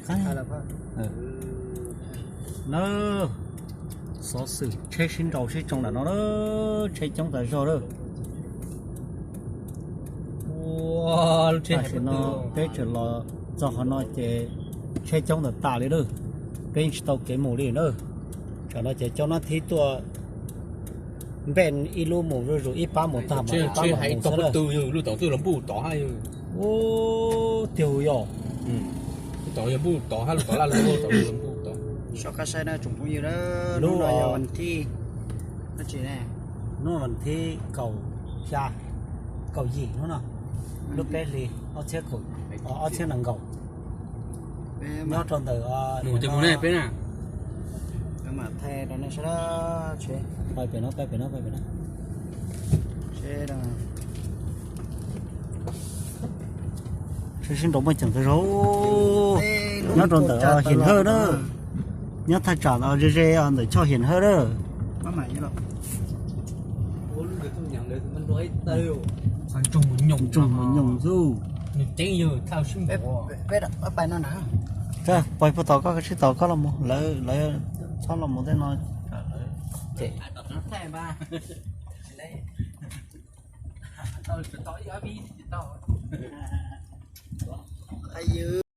Na, xov xwm tsheb sib nraus sib tsoo nram no na, tsheb coob tas zog lawm. Tam sim no peb tseem los txog qhov no ces tsheb coob tas tas li lawm, peb yeej tsis tau kev mus li na. Tsam no ces cov nab thib tuaj npe ib lub mus zuj zus ib pab mus tag mas ib pab mus xwb na. Ub, tiag yog. Sov qab saib na tsoom phooj ywg, hnub no yog vas thib, hnub vas thib kaum xya, kaum yim hnub no, lub peb hlis ob txhiab nees nkaum, nyob rau ntawm peb na, pais pem no, pais pem no, pais pem no. Sib nraus muaj ceem tas zog, nyob rau ntawm Hiam Hawj na, nyob thaj tsam ze ze ntawm choj Hiam Hawj na. Ntsoog mus nyoos xwb. Pais puag tom koj, sib tom koj los mus, lawv txhob los mus tej no. Ces